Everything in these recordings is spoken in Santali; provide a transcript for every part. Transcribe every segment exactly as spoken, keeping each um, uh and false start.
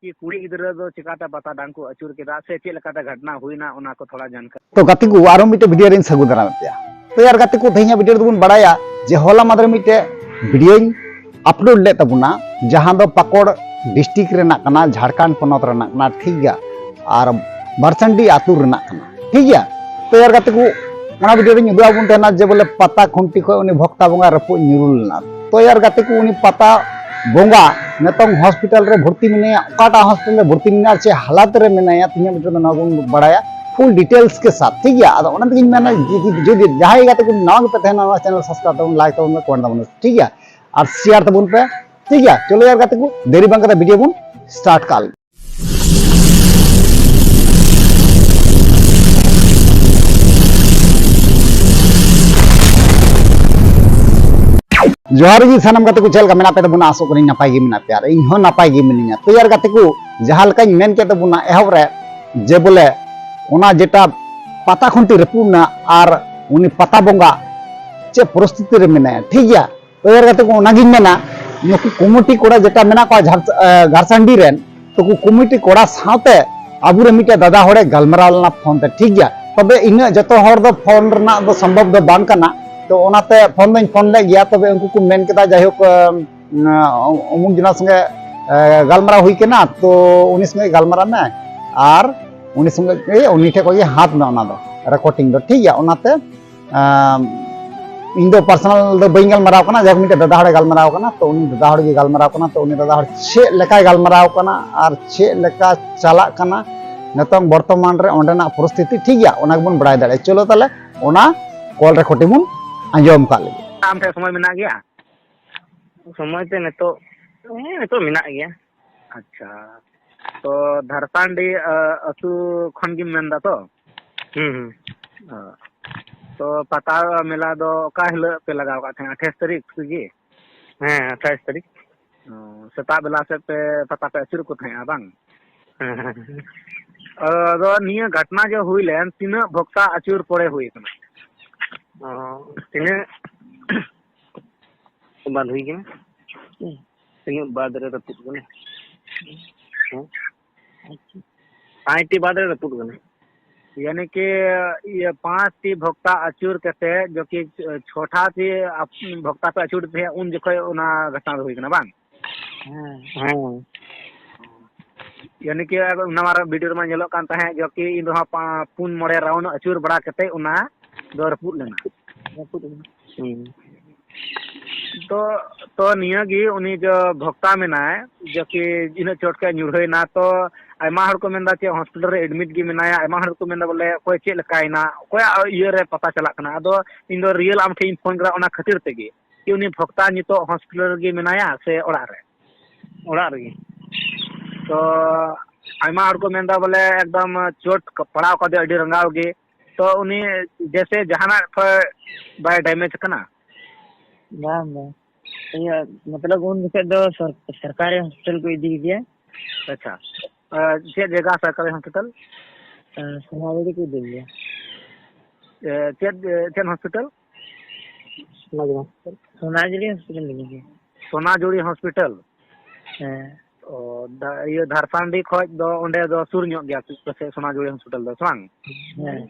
ᱠᱤ ᱠᱩᱲᱤ ᱜᱤᱫᱽᱨᱟᱹ ᱫᱚ ᱪᱤᱠᱟᱛᱮ ᱯᱟᱛᱟ ᱰᱟᱝ ᱠᱚ ᱟᱹᱪᱩᱨ ᱠᱮᱫᱟ ᱥᱮ ᱪᱮᱫ ᱞᱮᱠᱟᱛᱮ ᱜᱷᱚᱴᱱᱟ ᱦᱩᱭᱱᱟ, ᱚᱱᱟ ᱠᱚ ᱛᱷᱚᱲᱟ ᱡᱟᱱᱠᱟᱨᱤ᱾ ᱛᱚ ᱜᱟᱛᱮ ᱠᱚ, ᱟᱨᱚ ᱢᱤᱫᱴᱮᱡ ᱵᱷᱤᱰᱤᱭᱳ ᱨᱤᱧ ᱥᱟᱹᱜᱩᱱ ᱫᱟᱨᱟᱢᱮᱫ ᱯᱮᱭᱟ᱾ ᱛᱚ ᱭᱟᱨ ᱜᱟᱛᱮ ᱠᱚ, ᱛᱮᱦᱮᱧᱟᱜ ᱵᱷᱤᱰᱤᱭᱳ ᱨᱮᱫᱚ ᱵᱚᱱ ᱵᱟᱲᱟᱭᱟ ᱡᱮ ᱦᱚᱞᱟ ᱢᱟᱫᱷᱮᱨ ᱢᱤᱫᱴᱮᱡ ᱵᱷᱤᱰᱤᱭᱳᱧ ᱟᱯᱞᱳᱰ ᱞᱮᱫ ᱛᱟᱵᱚᱱᱟ, ᱡᱟᱦᱟᱸ ᱫᱚ ᱯᱟᱠᱚᱲ ᱰᱤᱥᱴᱨᱤᱠᱴ ᱨᱮᱱᱟᱜ ᱠᱟᱱᱟ, ᱡᱷᱟᱲᱠᱷᱚᱸᱰ ᱯᱚᱱᱚᱛ ᱨᱮᱱᱟᱜ ᱠᱟᱱᱟ, ᱴᱷᱤᱠ ᱜᱮᱭᱟ, ᱟᱨ ᱵᱟᱨᱥᱟᱱᱰᱤ ᱟᱹᱛᱩ ᱨᱮᱱᱟᱜ ᱠᱟᱱᱟ, ᱴᱷᱤᱠ ᱜᱮᱭᱟ᱾ ᱛᱚ ᱭᱟᱨ ᱜᱟᱛᱮ ᱠᱚ, ᱚᱱᱟ ᱵᱷᱤᱰᱤᱭᱳ ᱨᱤᱧ ᱩᱫᱩᱜ ᱟᱵᱚᱱ ᱛᱟᱦᱮᱱᱟ ᱡᱮ ᱵᱚᱞᱮ ᱯᱟᱛᱟ ᱠᱷᱩᱱᱴᱤ ᱠᱷᱚᱱ ᱩᱱᱤ ᱵᱷᱚᱠᱛᱟ ᱵᱚᱸᱜᱟ ᱨᱟᱹᱯᱩᱫ ᱧᱩᱨᱩ ᱞᱮᱱᱟ᱾ ᱛᱚ ᱭᱟᱨ ᱜᱟᱛᱮ ᱠᱚ, ᱩᱱᱤ ᱯᱟᱛᱟ ᱵᱚᱸᱜᱟ ᱱᱤᱛᱚᱝ ᱦᱚᱥᱯᱤᱴᱟᱞ ᱨᱮ ᱵᱷᱚᱨᱛᱤ ᱢᱮᱱᱟᱭᱟ, ᱚᱠᱟᱴᱟᱜ ᱦᱚᱥᱯᱤᱴᱟᱞ ᱨᱮ ᱵᱷᱚᱨᱛᱤ ᱢᱮᱱᱟᱭᱟ, ᱪᱮᱫ ᱦᱟᱞᱟᱛ ᱨᱮ ᱢᱮᱱᱟᱭᱟ, ᱛᱮᱦᱮᱧᱟᱜ ᱵᱷᱤᱰᱤᱭᱳ ᱫᱚ ᱱᱚᱣᱟ ᱵᱚᱱ ᱵᱟᱲᱟᱭᱟ ᱯᱷᱩᱞ ᱰᱤᱴᱮᱞᱥ ᱠᱮ ᱥᱟᱛᱷ, ᱴᱷᱤᱠ ᱜᱮᱭᱟ᱾ ᱟᱫᱚ ᱚᱱᱟ ᱛᱮᱜᱤᱧ ᱢᱮᱱᱟ, ᱡᱩᱫᱤ, ᱡᱩᱫᱤ ᱡᱟᱦᱟᱸᱭ ᱜᱟᱛᱮ ᱠᱚ ᱱᱟᱣᱟ ᱜᱮᱯᱮ ᱛᱟᱦᱮᱱᱟ, ᱱᱚᱣᱟ ᱪᱮᱱᱮᱞ ᱥᱟᱵᱥᱠᱨᱟᱭᱤᱵ ᱛᱟᱵᱚᱱ, ᱞᱟᱭᱤᱠ ᱛᱟᱵᱚᱱ ᱯᱮ, ᱠᱚᱢᱮᱱᱴ ᱛᱟᱵᱚᱱ ᱯᱮ, ᱴᱷᱤᱠ ᱜᱮᱭᱟ, ᱟᱨ ᱥᱮᱭᱟᱨ ᱛᱟᱵᱚᱱ ᱯᱮ, ᱴᱷᱤᱠ ᱜᱮᱭᱟ᱾ ᱪᱚᱞᱚ ᱭᱟᱨ ᱜᱟᱛᱮ ᱠᱚ, ᱫᱮᱨᱤ ᱵᱟᱝ ᱠᱟᱛᱮ ᱵᱷᱤᱰᱤᱭᱳ ᱵᱚᱱ ᱥᱴᱟᱨᱴ ᱠᱟᱜ ᱞᱮᱜᱮ᱾ ᱡᱚᱦᱟᱨ ᱜᱮ ᱥᱟᱱᱟᱢ ᱜᱟᱛᱮ ᱠᱚ, ᱪᱮᱫ ᱞᱮᱠᱟ ᱢᱮᱱᱟᱜ ᱯᱮ ᱛᱟᱵᱚᱱᱟ? ᱟᱥᱚᱜ ᱠᱟᱹᱱᱟᱹᱧ ᱱᱟᱯᱟᱭ ᱜᱮ ᱢᱮᱱᱟᱜ ᱯᱮᱭᱟ, ᱟᱨ ᱤᱧ ᱦᱚᱸ ᱱᱟᱯᱟᱭ ᱜᱮ ᱢᱤᱱᱟᱹᱧᱟ᱾ ᱛᱚ ᱭᱟᱨ ᱜᱟᱛᱮ ᱠᱚ, ᱡᱟᱦᱟᱸ ᱞᱮᱠᱟᱧ ᱢᱮᱱ ᱠᱮᱫ ᱛᱟᱵᱚᱱᱟ ᱮᱦᱚᱵ ᱨᱮ, ᱡᱮ ᱵᱚᱞᱮ ᱚᱱᱟ ᱡᱮᱴᱟ ᱯᱟᱛᱟ ᱠᱷᱩᱱᱴᱤ ᱨᱟᱹᱯᱩᱫ ᱮᱱᱟ ᱟᱨ ᱩᱱᱤ ᱯᱟᱛᱟ ᱵᱚᱸᱜᱟ ᱪᱮᱫ ᱯᱚᱨᱤᱥᱛᱷᱤᱛᱤ ᱨᱮ ᱢᱮᱱᱟᱭᱟ, ᱴᱷᱤᱠ ᱜᱮᱭᱟ᱾ ᱛᱚ ᱭᱟᱨ ᱜᱟᱛᱮ ᱠᱚ, ᱚᱱᱟᱜᱤᱧ ᱢᱮᱱᱟ, ᱱᱩᱠᱩ ᱠᱚᱢᱤᱴᱤ ᱠᱚᱲᱟ ᱡᱮᱴᱟ ᱢᱮᱱᱟᱜ ᱠᱚᱣᱟ ᱡᱷᱟᱨ-, ᱮ, ᱜᱷᱟᱨᱥᱟᱱᱰᱤ ᱨᱮᱱ, ᱛᱚ ᱠᱚ ᱠᱚᱢᱤᱴᱤ ᱠᱚᱲᱟ ᱥᱟᱶᱛᱮ ᱟᱵᱚᱨᱮᱱ ᱢᱤᱫᱴᱮᱡ ᱫᱟᱫᱟ ᱦᱚᱲᱮ ᱜᱟᱞᱢᱟᱨᱟᱣ ᱞᱮᱱᱟ ᱯᱷᱳᱱ ᱛᱮ, ᱴᱷᱤᱠ ᱜᱮᱭᱟ᱾ ᱛᱚᱵᱮ ᱤᱱᱟᱹᱜ ᱡᱚᱛᱚ ᱦᱚᱲ ᱫᱚ ᱯᱷᱳᱱ ᱨᱮᱱᱟᱜ ᱫᱚ ᱥᱚᱢᱵᱷᱚᱵ ᱫᱚ ᱵᱟᱝ ᱠᱟᱱᱟ, ᱛᱚ ᱚᱱᱟᱛᱮ ᱯᱷᱳᱱ ᱫᱚᱧ ᱯᱷᱳᱱ ᱞᱮᱫ ᱜᱮᱭᱟ᱾ ᱛᱚᱵᱮ ᱩᱱᱠᱩ ᱠᱚ ᱢᱮᱱ ᱠᱮᱫᱟ, ᱡᱟᱭᱦᱳᱠ, ᱮ, ᱩᱢᱩᱠ ᱡᱚᱱᱟ ᱥᱚᱸᱜᱮ, ᱮ, ᱜᱟᱞᱢᱟᱨᱟᱣ ᱦᱩᱭ ᱠᱟᱱᱟ, ᱛᱚ ᱩᱱᱤ ᱥᱚᱸᱜᱮ ᱜᱟᱞᱢᱟᱨᱟᱣ ᱢᱮ ᱟᱨ ᱩᱱᱤ ᱥᱚᱸᱜᱮ, ᱮ, ᱩᱱᱤ ᱴᱷᱮᱱ ᱠᱷᱚᱱ ᱜᱮ ᱦᱟᱛ ᱢᱮ ᱚᱱᱟ ᱫᱚ, ᱨᱮᱠᱚᱨᱰᱤᱝ ᱫᱚ, ᱴᱷᱤᱠ ᱜᱮᱭᱟ᱾ ᱚᱱᱟᱛᱮ ᱟᱢ, ᱤᱧ ᱫᱚ ᱯᱟᱨᱥᱚᱱᱟᱞ ᱫᱚ ᱵᱟᱹᱧ ᱜᱟᱞᱢᱟᱨᱟᱣ ᱠᱟᱱᱟ, ᱡᱟᱦᱟᱸ ᱢᱤᱫᱴᱮᱱ ᱫᱟᱫᱟ ᱦᱚᱲᱮ ᱜᱟᱞᱢᱟᱨᱟᱣ ᱠᱟᱱᱟ, ᱛᱚ ᱩᱱᱤ ᱫᱟᱫᱟ ᱦᱚᱲ ᱜᱮ ᱜᱟᱞᱢᱟᱨᱟᱣ ᱠᱟᱱᱟ, ᱛᱚ ᱩᱱᱤ ᱫᱟᱫᱟ ᱦᱚᱲ ᱪᱮᱫ ᱞᱮᱠᱟᱭ ᱜᱟᱞᱢᱟᱨᱟᱣ ᱠᱟᱱᱟ ᱟᱨ ᱪᱮᱫ ᱞᱮᱠᱟ ᱪᱟᱞᱟᱜ ᱠᱟᱱᱟ ᱱᱤᱛᱚᱝ ᱵᱚᱨᱛᱚᱢᱟᱱ ᱨᱮ ᱚᱸᱰᱮᱱᱟᱜ ᱯᱚᱨᱤᱥᱛᱷᱤᱛᱤ, ᱴᱷᱤᱠ ᱜᱮᱭᱟ, ᱚᱱᱟ ᱜᱮᱵᱚᱱ ᱵᱟᱲᱟᱭ ᱫᱟᱲᱮᱭᱟᱜᱼᱟ᱾ ᱪᱚᱞᱚ ᱛᱟᱦᱞᱮ ᱚᱱᱟ ᱠᱚᱞ ᱨᱮᱠᱚᱨᱰᱤᱝ ᱵᱚᱱ ᱟᱸᱡᱚᱢ ᱠᱟᱜ ᱞᱮᱜᱮ᱾ ᱟᱢ ᱴᱷᱮᱱ ᱥᱚᱢᱚᱭ ᱢᱮᱱᱟᱜ ᱜᱮᱭᱟ? ᱥᱚᱢᱚᱭ ᱛᱮ ᱱᱤᱛᱚᱜ, ᱦᱮᱸ, ᱱᱤᱛᱚᱜ ᱢᱮᱱᱟᱜ ᱜᱮᱭᱟ᱾ ᱟᱪᱪᱷᱟ, ᱛᱚ ᱫᱷᱟᱨᱥᱟᱱᱰᱤ, ᱟ, ᱟᱹᱛᱩ ᱠᱷᱚᱱ ᱜᱮᱢ ᱢᱮᱱᱫᱟ ᱛᱚ? ᱦᱩᱸ, ᱦᱩᱸ᱾ ᱚ᱾ ᱛᱚ ᱯᱟᱛᱟ ᱢᱮᱞᱟ ᱫᱚ ᱚᱠᱟ ᱦᱤᱞᱳᱜ ᱯᱮ ᱞᱟᱜᱟᱣ ᱠᱟᱜ ᱛᱟᱦᱮᱸᱱᱟ? ᱟᱴᱷᱟᱥ ᱛᱟᱹᱨᱤᱠᱷ ᱜᱮ? ᱦᱮᱸ, ᱟᱴᱷᱟᱥ ᱛᱟᱹᱨᱤᱠᱷ᱾ ᱚ, ᱥᱮᱛᱟᱜ ᱵᱮᱞᱟ ᱥᱮᱫ ᱯᱮ ᱯᱟᱛᱟ ᱯᱮ ᱟᱹᱪᱩᱨ ᱠᱚ ᱛᱟᱦᱮᱸᱜᱼᱟ ᱵᱟᱝ? ᱦᱮᱸ, ᱦᱮᱸ, ᱦᱮᱸ᱾ ᱟᱫᱚ ᱱᱤᱭᱟᱹ ᱜᱷᱚᱴᱱᱟ ᱡᱮ ᱦᱩᱭ ᱞᱮᱱ, ᱛᱤᱱᱟᱹᱜ ᱵᱷᱚᱠᱛᱟ ᱟᱹᱪᱩᱨ ᱯᱚᱨᱮ ᱦᱩᱭ ᱠᱟᱱᱟ? ᱚ, ᱛᱤᱱᱟᱹᱜ ᱵᱟᱫ ᱦᱩᱭ ᱠᱟᱱᱟ? ᱛᱤᱱᱟᱹᱜ ᱵᱟᱫ ᱨᱮ ᱨᱟᱹᱯᱩᱫ ᱠᱟᱱᱟ? ᱯᱟᱸᱪᱴᱤ ᱵᱟᱫ ᱨᱮ ᱨᱟᱹᱯᱩᱫ ᱠᱟᱱᱟ᱾ ᱭᱟᱱᱤ ᱠᱤ ᱤᱭᱟᱹ ᱯᱟᱸᱪᱴᱤ ᱵᱷᱚᱠᱛᱟ ᱟᱹᱪᱩᱨ ᱠᱟᱛᱮ ᱡᱚᱠᱤ ᱪᱷᱚᱴᱟ ᱴᱤ ᱟᱯ-, ᱵᱷᱚᱠᱛᱟ ᱯᱮ ᱟᱹᱪᱩᱨ ᱛᱟᱦᱮᱸᱫ, ᱩᱱ ᱡᱚᱠᱷᱚᱡ ᱚᱱᱟ ᱜᱷᱚᱴᱚᱱᱟ ᱫᱚ ᱦᱩᱭ ᱠᱟᱱᱟ ᱵᱟᱝ? ᱦᱮᱸ᱾ ᱦᱮᱸ᱾ ᱭᱟᱱᱤ ᱠᱤ ᱚᱱᱟ ᱢᱟᱨᱟᱝ ᱵᱷᱤᱰᱤᱭᱳ ᱨᱮᱢᱟ ᱧᱮᱞᱚᱜ ᱠᱟᱱ ᱛᱟᱦᱮᱸᱫ ᱡᱚᱠᱤ ᱤᱧ ᱫᱚ ᱦᱟᱸᱜ ᱯᱟ-, ᱯᱩᱱ ᱢᱚᱬᱮ ᱨᱟᱣᱩᱱᱰ ᱟᱹᱪᱩᱨ ᱵᱟᱲᱟ ᱠᱟᱛᱮ ᱚᱱᱟ ᱫᱚ ᱨᱟᱹᱯᱩᱫ ᱞᱮᱱᱟ᱾ ᱨᱟᱹᱯᱩᱫ ᱮᱱᱟ᱾ ᱦᱩᱸ᱾ ᱛᱚ, ᱛᱚ ᱱᱤᱭᱟᱹ ᱜᱮ ᱩᱱᱤ ᱡᱚ ᱵᱷᱚᱠᱛᱟ ᱢᱮᱱᱟᱭ, ᱡᱚᱠᱤ ᱤᱱᱟᱹᱜ ᱪᱚᱴ ᱠᱷᱚᱡ ᱧᱩᱨᱦᱟᱹᱭᱮᱱᱟ, ᱛᱚ ᱟᱭᱢᱟ ᱦᱚᱲ ᱠᱚ ᱢᱮᱱᱫᱟ ᱪᱮᱫ ᱦᱚᱥᱯᱤᱴᱟᱞ ᱨᱮ ᱮᱰᱢᱤᱴ ᱜᱮ ᱢᱮᱱᱟᱭᱟ, ᱟᱭᱢᱟ ᱦᱚᱲ ᱠᱚ ᱢᱮᱱᱫᱟ ᱵᱚᱞᱮ ᱚᱠᱚᱭ ᱪᱮᱫ ᱞᱮᱠᱟᱭᱮᱱᱟ, ᱚᱠᱚᱭᱟᱜ ᱤᱭᱟᱹ ᱨᱮ ᱯᱟᱛᱟ ᱪᱟᱞᱟᱜ ᱠᱟᱱᱟ᱾ ᱟᱫᱚ ᱤᱧ ᱫᱚ ᱨᱤᱭᱮᱞ ᱟᱢ ᱴᱷᱮᱱ ᱤᱧ ᱯᱷᱳᱱ ᱠᱮᱫᱟ ᱚᱱᱟ ᱠᱷᱟᱹᱛᱤᱨ ᱛᱮᱜᱮ, ᱠᱤ ᱩᱱᱤ ᱵᱷᱚᱠᱛᱟ ᱱᱤᱛᱚᱜ ᱦᱚᱥᱯᱤᱴᱟᱞ ᱨᱮᱜᱮ ᱢᱮᱱᱟᱭᱟ ᱥᱮ ᱚᱲᱟᱜ ᱨᱮ? ᱚᱲᱟᱜ ᱨᱮᱜᱮ᱾ ᱛᱚ ᱟᱭᱢᱟ ᱦᱚᱲ ᱠᱚ ᱢᱮᱱᱫᱟ ᱵᱚᱞᱮ ᱮᱠᱫᱚᱢ ᱪᱳᱴ ᱯᱟᱲᱟᱣ ᱠᱟᱫᱮᱭᱟ ᱟᱹᱰᱤ ᱨᱟᱸᱜᱟᱣ ᱜᱮ, ᱛᱚ ᱩᱱᱤ ᱡᱮᱥᱮ ᱡᱟᱦᱟᱱᱟᱜ ᱠᱷᱚᱡ ᱵᱟᱭ ᱰᱮᱢᱮᱡᱽ ᱠᱟᱱᱟ? ᱵᱟᱝ, ᱵᱟᱝ᱾ ᱤᱭᱟᱹ, ᱢᱚᱛᱞᱚᱵ ᱩᱱ ᱡᱚᱠᱷᱮᱡ ᱫᱚ ᱥᱚᱨ-, ᱥᱚᱨᱠᱟᱨᱤ ᱦᱚᱥᱯᱤᱴᱟᱞ ᱠᱚ ᱤᱫᱤ ᱠᱮᱫᱮᱭᱟ᱾ ᱟᱪᱪᱷᱟ᱾ ᱟᱨ ᱪᱮᱫ ᱡᱟᱭᱜᱟ ᱥᱚᱨᱠᱟᱨᱤ ᱦᱚᱥᱯᱤᱴᱟᱞ? ᱟᱨ ᱥᱳᱱᱟᱡᱷᱩᱨᱤ ᱠᱚ ᱤᱫᱤ ᱠᱮᱫᱮᱭᱟ᱾ ᱮ, ᱪᱮᱫ, ᱮ, ᱪᱮᱫ ᱦᱚᱥᱯᱤᱴᱟᱞ? ᱥᱳᱱᱟᱡᱷᱩᱨᱤ ᱦᱚᱥᱯᱤᱴᱟᱞ᱾ ᱥᱳᱱᱟᱡᱷᱩᱨᱤ ᱦᱚᱥᱯᱤᱴᱟᱞ ᱤᱫᱤ ᱠᱮᱫᱮᱭᱟ᱾ ᱥᱳᱱᱟᱡᱷᱩᱨᱤ ᱦᱚᱥᱯᱤᱴᱟᱞ? ᱦᱮᱸ᱾ ᱚ, ᱫᱟ-, ᱤᱭᱟᱹ, ᱫᱷᱟᱨᱥᱟᱱᱰᱤ ᱠᱷᱚᱡ ᱫᱚ ᱚᱸᱰᱮ ᱫᱚ ᱥᱩᱨ ᱧᱚᱜ ᱜᱮᱭᱟ ᱯᱟᱥᱮᱡ ᱥᱳᱱᱟᱡᱷᱩᱨᱤ ᱦᱚᱥᱯᱤᱴᱟᱞ ᱫᱚ, ᱵᱟᱝ? ᱦᱮᱸ᱾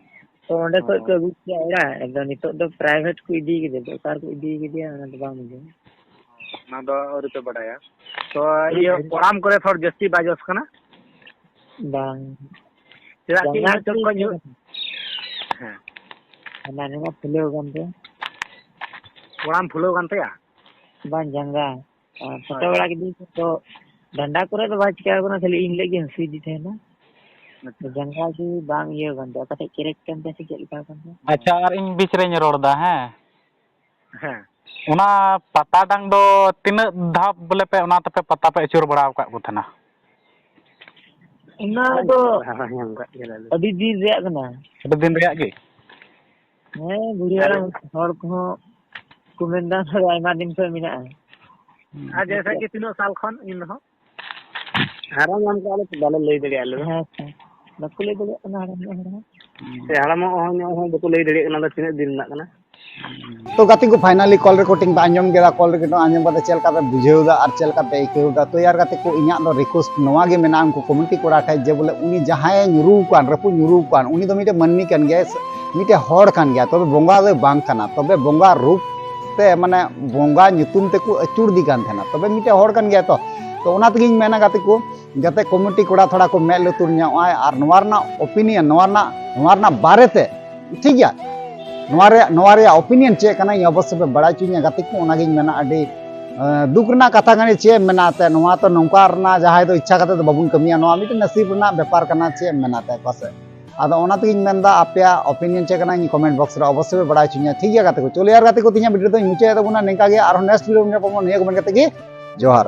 ᱛᱚ ᱚᱸᱰᱮ ᱠᱷᱚᱡ ᱚ᱾ ᱠᱚ ᱟᱹᱜᱩ ᱠᱮᱫᱮᱭᱟ ᱚᱲᱟᱜ᱾ ᱟᱫᱚ ᱱᱤᱛᱚᱜ ᱫᱚ ᱯᱨᱟᱭᱵᱷᱮᱴ ᱠᱚ ᱤᱫᱤ ᱠᱮᱫᱮᱭᱟ᱾ ᱚᱠᱟ ᱨᱮᱠᱚ ᱤᱫᱤ ᱠᱮᱫᱮᱭᱟ ᱚᱱᱟ ᱫᱚ ᱵᱟᱝ ᱵᱩᱡᱷᱟᱹᱣ᱾ ᱚᱱᱟ ᱫᱚ ᱟᱹᱣᱨᱤ ᱯᱮ ᱵᱟᱰᱟᱭᱟ᱾ ᱛᱚ ᱦᱮᱸ, ᱤᱭᱟᱹ, ᱦᱮᱸ᱾ ᱠᱚᱲᱟᱢ ᱠᱚᱨᱮ ᱛᱷᱚᱲ ᱡᱟᱹᱥᱛᱤ ᱵᱟᱭ ᱡᱚᱥ ᱠᱟᱱᱟ? ᱵᱟᱝ᱾ ᱪᱮᱫᱟᱜ ᱠᱤ ᱡᱟᱸᱜᱟ ᱤᱱᱟᱹᱜ ᱪᱚᱴ ᱠᱚ ᱠᱷᱚᱡ ᱧᱩᱨ-, ᱦᱮᱸ᱾ ᱦᱟᱱᱟ ᱱᱚᱣᱟ ᱯᱷᱩᱞᱟᱹᱣ ᱟᱠᱟᱱ ᱛᱟᱭᱟ᱾ ᱠᱚᱲᱟᱢ ᱯᱷᱩᱞᱟᱹᱣ ᱟᱠᱟᱱ ᱛᱟᱭᱟ? ᱵᱟᱝ, ᱡᱟᱸᱜᱟ᱾ ᱟᱨ ᱯᱷᱳᱴᱳ ᱦᱳᱭ᱾ ᱵᱟᱲᱟ ᱠᱤᱫᱤᱧ ᱛᱚ, ᱰᱟᱸᱰᱟ ᱠᱚᱨᱮ ᱫᱚ ᱵᱟᱭ ᱪᱤᱠᱟ ᱟᱠᱟᱱᱟ, ᱠᱷᱟᱹᱞᱤ ᱤᱧ ᱦᱤᱞᱳᱜ ᱜᱮ ᱦᱟᱹᱥᱩᱭᱮᱫᱮ ᱛᱟᱦᱮᱱᱟ᱾ ᱟᱪᱪᱷᱟ᱾ ᱡᱟᱸᱜᱟ ᱜᱮ ᱵᱟᱝ ᱤᱭᱟᱹ ᱟᱠᱟᱱ ᱛᱟᱭᱟ, ᱚᱠᱟᱴᱷᱮᱡ ᱠᱨᱮᱠ ᱠᱟᱱ ᱛᱟᱭᱟ ᱥᱮ ᱪᱮᱫ ᱞᱮᱠᱟ ᱠᱟᱱ ᱛᱟᱭᱟ᱾ ᱟᱪᱪᱷᱟ, ᱟᱨ ᱤᱧ ᱵᱤᱪ ᱨᱮᱧ ᱨᱚᱲ ᱮᱫᱟ, ᱦᱮᱸ? ᱦᱮᱸ᱾ ᱚᱱᱟ ᱯᱟᱛᱟ ᱰᱟᱝ ᱫᱚ ᱛᱤᱱᱟᱹᱜ ᱫᱷᱟᱣ ᱵᱚᱞᱮ ᱯᱮ, ᱚᱱᱟ ᱛᱮᱯᱮ ᱯᱟᱛᱟ ᱯᱮ ᱟᱹᱪᱩᱨ ᱵᱟᱲᱟ ᱟᱠᱟᱫ ᱠᱚ ᱛᱟᱦᱮᱱᱟ? ᱚᱱᱟ ᱫᱚ ᱟᱹᱰᱤ ᱫᱤᱱ ᱨᱮᱭᱟᱜ ᱠᱟᱱᱟ᱾ ᱟᱹᱰᱤ ᱫᱤᱱ ᱨᱮᱭᱟᱜ ᱜᱮ? ᱦᱮᱸ, ᱵᱩᱲᱦᱤ ᱦᱟᱲᱟᱢ ᱦᱚᱲ ᱠᱚᱦᱚᱸ ᱠᱚ ᱢᱮᱱᱫᱟ, ᱟᱭᱢᱟ ᱫᱤᱱ ᱠᱷᱚᱱ ᱢᱮᱱᱟᱜᱼᱟ᱾ ᱟᱨ ᱡᱮᱭᱥᱮ ᱠᱤ ᱛᱤᱱᱟᱹᱜ ᱥᱟᱞ ᱠᱷᱚᱱ ᱤᱱ ᱨᱮᱦᱚᱸ? ᱦᱟᱲᱟᱢ ᱧᱟᱢ ᱠᱚ ᱟᱞᱮ ᱫᱚ ᱵᱟᱞᱮ ᱞᱟᱹᱭ ᱫᱟᱲᱮᱭᱟᱜᱼᱟ ᱟᱞᱮ ᱫᱚ᱾ ᱦᱮᱸ, ᱦᱮᱸ᱾ ᱵᱟᱠᱚ ᱞᱟᱹᱭ ᱫᱟᱲᱮᱭᱟᱜ ᱠᱟᱱᱟ ᱦᱟᱲᱟᱢ ᱧᱚᱜ ᱦᱚᱲ ᱦᱚᱸ᱾ ᱥᱮ ᱦᱟᱲᱟᱢᱚᱜ ᱦᱚᱸ ᱧᱚᱜ ᱦᱚᱸ ᱵᱟᱠᱚ ᱞᱟᱹᱭ ᱫᱟᱲᱮᱭᱟᱜ ᱠᱟᱱᱟ ᱫᱚ ᱛᱤᱱᱟᱹᱜ ᱫᱤᱱ ᱨᱮᱱᱟᱜ ᱠᱟᱱᱟ᱾ ᱛᱚ ᱜᱟᱛᱮ ᱠᱚ, finally call recording ᱯᱮ ᱟᱸᱡᱚᱢ ᱠᱮᱫᱟ᱾ Call recording ᱟᱸᱡᱚᱢ ᱠᱟᱛᱮ ᱪᱮᱫ ᱞᱮᱠᱟ ᱯᱮ ᱵᱩᱡᱷᱟᱹᱣ ᱮᱫᱟ ᱟᱨ ᱪᱮᱫ ᱞᱮᱠᱟ ᱯᱮ ᱟᱹᱭᱠᱟᱹᱣ ᱮᱫᱟ? ᱛᱚ ᱭᱟᱨ ᱜᱟᱛᱮ ᱠᱚ, ᱤᱧᱟᱹᱜ ᱫᱚ request ᱱᱚᱣᱟ ᱜᱮ ᱢᱮᱱᱟᱜᱼᱟ ᱩᱱᱠᱩ committee ᱠᱚᱲᱟ ᱴᱷᱮᱡ, ᱡᱮ ᱵᱚᱞᱮ ᱩᱱᱤ ᱡᱟᱦᱟᱸᱭ ᱧᱩᱨᱩ ᱟᱠᱟᱱ, ᱨᱟᱹᱯᱩᱫ ᱧᱩᱨᱩ ᱟᱠᱟᱱ, ᱩᱱᱤ ᱫᱚ ᱢᱤᱫᱴᱮᱱ ᱢᱟᱹᱱᱢᱤ ᱠᱟᱱ ᱜᱮᱭᱟᱭ, ᱢᱤᱫᱴᱮᱱ ᱦᱚᱲ ᱠᱟᱱ ᱜᱮᱭᱟᱭ, ᱛᱚᱵᱮ ᱵᱚᱸᱜᱟ ᱫᱚᱭ ᱵᱟᱝ ᱠᱟᱱᱟ᱾ ᱛᱚᱵᱮ ᱵᱚᱸᱜᱟ ᱨᱩᱯ ᱛᱮ, ᱢᱟᱱᱮ ᱵᱚᱸᱜᱟ ᱧᱩᱛᱩᱢ ᱛᱮᱠᱚ ᱟᱹᱪᱩᱨᱫᱮ ᱠᱟᱱ ᱛᱟᱦᱮᱱᱟ, ᱛᱚᱵᱮ ᱢᱤᱫᱴᱮᱱ ᱦᱚᱲ ᱠᱟᱱ ᱜᱮᱭᱟᱭ ᱛᱚ᱾ ᱛᱚ ᱚᱱᱟ ᱛᱮᱜᱮᱧ ᱢᱮᱱᱟ ᱜᱟᱛᱮ ᱠᱚ, ᱡᱟᱛᱮ committee ᱠᱚᱲᱟ ᱛᱷᱚᱲᱟ ᱠᱚ ᱢᱮᱫ ᱞᱩᱛᱩᱨ ᱧᱚᱜ ᱟᱭ ᱟᱨ ᱱᱚᱣᱟ ᱨᱮᱱᱟᱜ opinion, ᱱᱚᱣᱟ ᱨᱮᱱᱟᱜ, ᱱᱚᱣᱟ ᱨᱮᱱᱟᱜ ᱵᱟᱨᱮᱛᱮ, ᱴᱷᱤᱠ ᱜᱮᱭᱟ, ᱱᱚᱣᱟ ᱨᱮᱭᱟᱜ, ᱱᱚᱣᱟ ᱨᱮᱭᱟᱜ opinion ᱪᱮᱫ ᱠᱟᱱᱟ, ᱤᱧ ᱚᱵᱚᱥᱥᱳᱭ ᱯᱮ ᱵᱟᱲᱟᱭ ᱦᱚᱪᱚᱧᱟ ᱜᱟᱛᱮ ᱠᱚ᱾ ᱚᱱᱟᱜᱤᱧ ᱢᱮᱱᱟ, ᱟᱹᱰᱤ ᱟᱸ, ᱫᱩᱠ ᱨᱮᱱᱟᱜ ᱠᱟᱛᱷᱟ ᱠᱟᱱᱟ᱾ ᱪᱮᱫ ᱮᱢ ᱢᱮᱱᱟ ᱮᱱᱛᱮᱫ, ᱱᱚᱣᱟ ᱛᱚ ᱱᱚᱝᱠᱟ ᱨᱮᱱᱟᱜ ᱡᱟᱦᱟᱸᱭ ᱫᱚ ᱤᱪᱪᱷᱟ ᱠᱟᱛᱮ ᱫᱚ ᱵᱟᱵᱚᱱ ᱠᱟᱹᱢᱤᱭᱟ, ᱱᱚᱣᱟ ᱢᱤᱫᱴᱮᱱ ᱱᱟᱥᱤᱵ ᱨᱮᱱᱟᱜ ᱵᱮᱯᱟᱨ ᱠᱟᱱᱟ᱾ ᱪᱮᱫ ᱮᱢ ᱢᱮᱱᱟ ᱮᱱᱛᱮᱫ ᱯᱟᱥᱮ? ᱟᱫᱚ ᱚᱱᱟ ᱛᱮᱜᱮᱧ ᱢᱮᱱᱫᱟ, ᱟᱯᱮᱭᱟᱜ opinion ᱪᱮᱫ ᱠᱟᱱᱟ, ᱤᱧ comment box ᱨᱮ ᱚᱵᱚᱥᱥᱳᱭ ᱯᱮ ᱵᱟᱲᱟᱭ ᱦᱚᱪᱚᱧᱟ, ᱴᱷᱤᱠ ᱜᱮᱭᱟ ᱜᱟᱛᱮ ᱠᱚ? ᱪᱚᱞᱚ ᱭᱟᱨ ᱜᱟᱛᱮ ᱠᱚ, ᱛᱮᱦᱮᱧᱟᱜ video ᱫᱚᱧ ᱢᱩᱪᱟᱹᱫ ᱮᱫ ᱛᱟᱵᱚᱱᱟ ᱱᱤᱝᱠᱟ ᱜᱮ, ᱟᱨᱦᱚᱸ next video ᱨᱮ ᱧᱟᱯᱟᱢᱟ᱾ ᱱᱤᱭᱟᱹ ᱠᱚ ᱢᱮᱱ ᱠᱟᱛᱮ ᱜᱮ ᱡᱚᱦᱟᱨ᱾